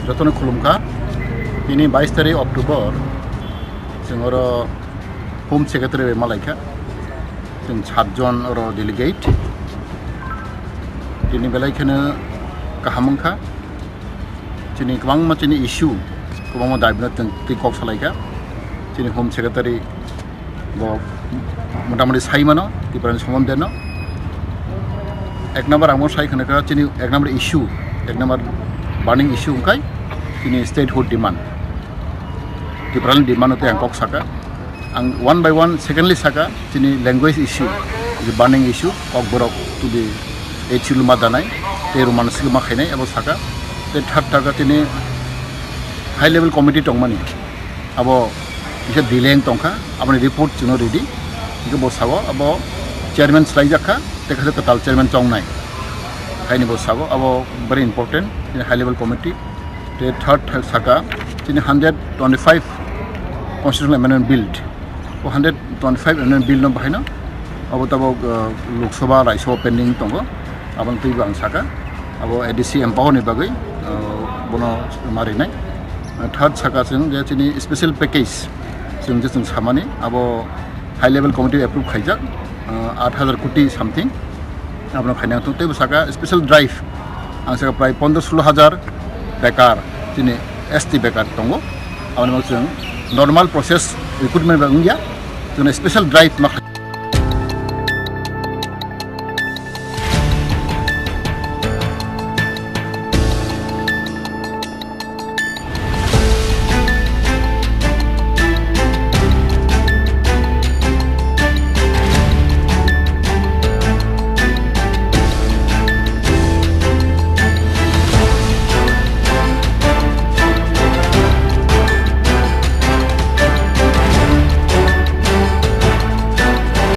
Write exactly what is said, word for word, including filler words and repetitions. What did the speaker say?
Jotono khulumkha. Tini bais tarik October, chwng oro Home Secretary bai malaikha. Chwng satjon oro delegate. Tini belai kheno kaham wngkha. Chini kwbangma chini issue, kwbangma daibino chwng twi kok salaikha. Chini Home Secretary bo motamoti sai mano Tiprani sombonde no. Ek number ang bo sai khna kha chini ek number issue, ek number burning issue wngkhai chini statehood demand. Tiprani demand tei ang kok saka. Ang one by one secondly saka chini language issue, the burning issue, Kokborok to the H C L ma danai, tei Roman script ma khainai abo saka. Tei third taka chini high level committee tongmani. Abo kisa delay wng tongkha, aboni report chwngno ready. Hingke bo sao abo chairman swlaijakha, tei kaisa kwtal chairman chongnai. Haini bo sao abo very important, high level committee. Tei third saka chini hundred twenty-five constitutional amendment bill. O hundred twenty-five amendment bill no bahaino abo tabok, uh, Lok Sabha, Rajya Sabha pending tongo. Aboni twibo ang saka, abo A D C empower ni bagwi, uh, bono ma rinai. Uh, third saka chwng je chini special package chwng je chwng samani abo high level committee approve khaijak, uh, aat hajar koti something. Abono khaina wngthok teibo saka special drive ang saka prai pondro solo hajar bekar chini S T bekar tongo. Aboni ulo chwng normal process recruitment bai wngya, chwngno special drive ma khlai.